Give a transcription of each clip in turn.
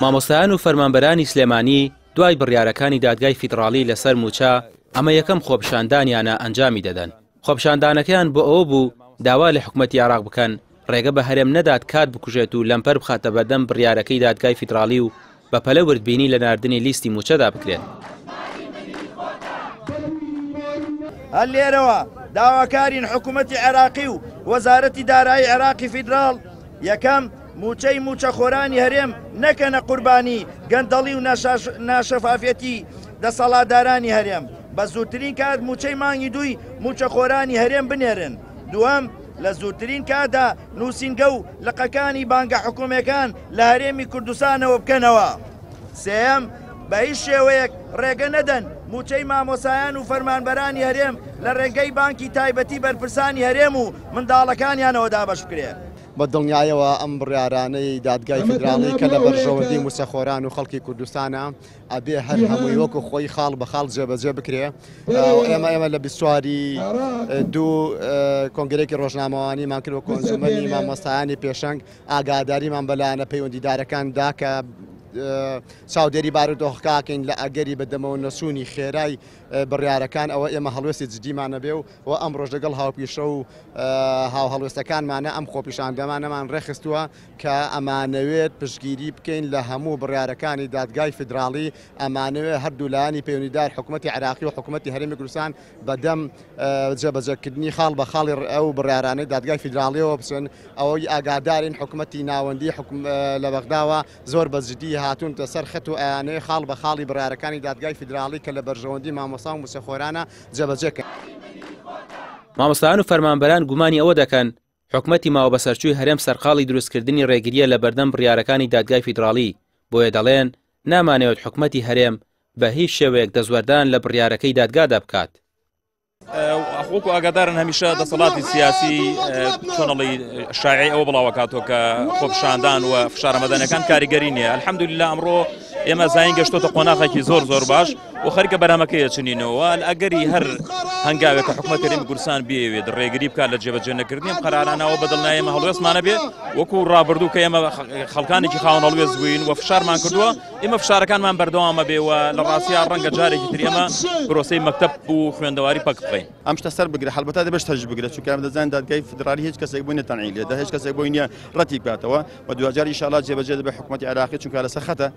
مامۆستایان و فەرمانبەرانی سلێمانی دوای بڕیارەکانی دادگای فیدڕاڵی لەسەر مووچە، ئەمە یەکەم خۆپیشاندانیانە ئەنجامی دەدەن. خۆپیشاندانەکەیان بۆ ئەوە بوو داوا لە حکومەتی عێراق بکەن ڕێگە بە هەرێم نەدات کات بکوژێت و لەمپەر بخاتە بەردەم بڕیارەکەی دادگای فیدڕاڵی و بەپەلە وردبینی لە ناردنی لیستی مووچەدا بکرێت. هەر لێرەوە داواکارین حکومەتی عێراقی و وەزارەتی دارایی عێراقی فیدراڵ، یەکەم، مووچەی مووچەخۆرانی هەرێم نەکەنە قوربانی گەندەڵی و ناشەفافیەتی دەسەڵاتدارانی هەرێم، بە زووترین کات مووچەی مانگی دووی مووچەخۆرانی هەرێم بنێرن. دووەم، لە زووترین کاتدا نووسینگە و لقەکانی بانکە حکومێکان لە هەرێمی کوردستانەوە بکەنەوە. سێیەم، بە هیچ شێوەیەک ڕێگە نەدەن مووچەی مامۆسایان و فەرمانبەرانی هەرێم لە ڕێگەی بانکی تایبەتی بەرپرسانی هەرێم و منداڵەکانیانەوە دابەش بکرێت. بە دڵنیایەوە ئەم بڕیارانەی دادگای فیدراڵی کە لە بەرژەوەندی مووچەخۆران و خەڵکی کوردستانە ئەبێ هەر هەمووی وەکو خۆی خاڵ بە خاڵ جێبەجێ بکرێ. ئێمە ئێمە لە بیستواری دوو کۆنگرێکی ڕۆژنامەوانیمان کرد وەکو ئەنجومەنی مامۆستایانی پێشەنگ ئاگاداریمان بە لایەنە پەیوەندیدارەکان دا کە چاودێری بارودۆخەکەکەین لە ئەگەری بەدەمەوە نەچوونی خێرای بڕیارەکان ئەوە ئێمە هەڵوێستی جدیمان نەبێ و و ئەمڕۆش لەگەڵ هاوپیشە و هاوهەڵوێستەکانمانە ئەم خۆپیشاندەمانەمان ڕێکخستووە کە ئەمانەوێت پشتگیری بکەین لە هەموو بڕیارەکانی دادگای فیدراڵی، ئەمانەوێت هەردوو لایەنی پەیوەندیدار حکومەتی عێراقی و حکومەتی هەرێمی کوردستان بەدەم جێبەجێکردنی خاڵ بە خاڵی ئەو بڕیارانەی دادگای فیدراڵیەوە بچن. ئەوەی ئاگادارین حکومەتی ناوەندی لە بەغداوە زۆر بە جدی هاتوونتە سەر خەت و ئەیانەوێت خاڵ بە خاڵی بڕیارەکانی دادگای فیدراڵی کە لە بەرژەوەندی مامۆستا و مووچەخۆرانە جێبەجێ کەن. مامۆستایان و فەرمانبەران گومانی ئەوە دەکەن حکومەتی ماوەبەسەرچووی هەرێم سەرقاڵی دروستکردنی ڕێگرییە لە بەردەم بڕیارەکانی دادگای فیدڕاڵی، بۆیە دەڵێن نامانەوێت حکومەتی هەرێم بە هیچ شێوەیەک دەستوەردان لە بڕیارەکەی دادگادا بکات. وەکو ئاگادارن هەمیشە دەسەڵاتی سیاسی چۆنەڵی شایعی ئەوە بڵاوەکاتەوە کە خۆپیشاندان و فشارە مەدەنەکان کاریگەری نییە. الحەمدللە ئەمڕۆ ئێمە زین گەشتۆتە قۆناغێکی زۆر زۆر باش و خەریکە بەرهەمەکەی ئەچنینەوە. ئەگەری هەر هەنگاوێک کە حکوومەت هەرێمی کوردستان بیەوێت ڕێگری بکات لە جێبەجێ نەکردنی ئەم قەرارانەوە بە دڵنیایی ئێمە هەڵوێستمانە بێ وەکو ڕابردوو کە ئێمە خەڵکانێکی خاوەن هەڵوێست بووین و فشارمان کردووە، ئێمە فشارەکانمان بەردەوامە بێ و لە ڕاستیا ڕەنگە جارێکی تر ئێمە پرۆسەی مەکتەب و خوێندەواری پەک بخەین. ئەم شتە سەر بگرە هەڵبەتە دەبێت شتەش بگرە چونکە ئەم دەزانین دادگای فیدراڵی هیچ کەسێک بۆی نییە تەنعی لێدا هیچ کەسێک بۆی نییە ڕەتی بکاتەوە و دواجار ئینشاڵڵا جێبەجێ دەبێت حکوومەتی عێراقی چونکە لەسەر خەتە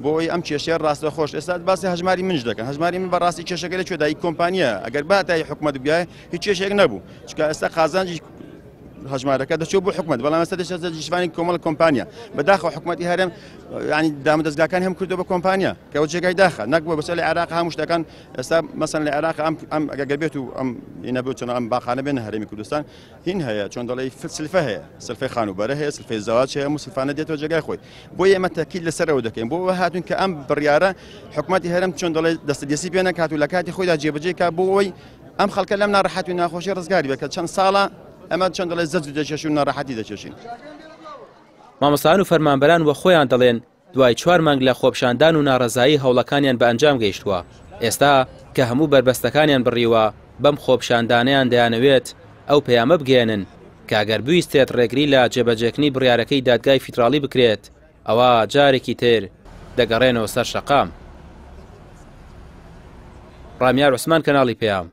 بۆ ئەوەی ئەم کێشەیە ڕاستەخۆش ئێستا باسی هەژماری منش دەکەن هەژماری من بەڕاستی کێشەکە لە کوێدا ئی کۆمپانیا ئەگەر باتای حکومەت بگایە هیچ کێشێک نەبوو چونکە ئێستا قازانجی هەژمارەکە دەچێت بۆ حکومەت بەڵام ئێستا دەچێتە جیشوانی کۆمەڵ کۆمپانیا بەداخەوە حکومەتی هەرێم ینی دامودەزگاکان هەم کردو بە کۆمپانیا کە ئەو جێگای داخە نەک بۆ بەسەر لە عێراق هەموو شتەکان ئێستا مەسەن لە عێراق ئەم ئەم ئەگەر بێت و ئەم ئینە بۆ چۆن ئەم باخانە بێنە هەرێمی کوردستان هین هەیە چۆن دەڵێی سلفە هەیە سلفەی خانووبەرە هەیە سلفەی زەواج هەیە هەموو سلفانە دێتەوە جێگای خۆی بۆ ئێمە تەکید لەسەرەوە دەکەین بۆ ئەوە هاتوون کە ئەم بڕیارە حکومەتی هەرێم چۆن دەڵێ دەستە دەستی پێ نەکات و لە کاتی خۆیدا جێبەجێ کا بۆ ئەوەی ئەم خەڵکە لەم ناڕەحەتی و ناخۆشی ڕزگاری بێت کە چەند ساڵە ئەمە چۆن دەڵێ زەجر دەکێشین و ناڕەحەتی دەکێشین. مامۆستایان و فەرمانبەران وەخۆیان دەڵێن دوای چوار مانگ لە خۆپیشاندان و ناڕەزایی هەوڵەکانیان بە ئەنجام گەیشتووە، ئێستا کە هەموو بەربەستەکانیان بڕیوە بەم خۆپیشاندانەیان دەیانەوێت ئەو پەیامە بگەیەنن کە گەر بویسترێت ڕێگری لە جێبەجێکنی بڕیارەکەی دادگای فیدراڵی بکرێت ئەوا جارێکی تر دەگەڕێنەوە سەر شەقام. ڕامیار عوسمان کەناڵی پەیام،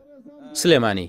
سلێمانی.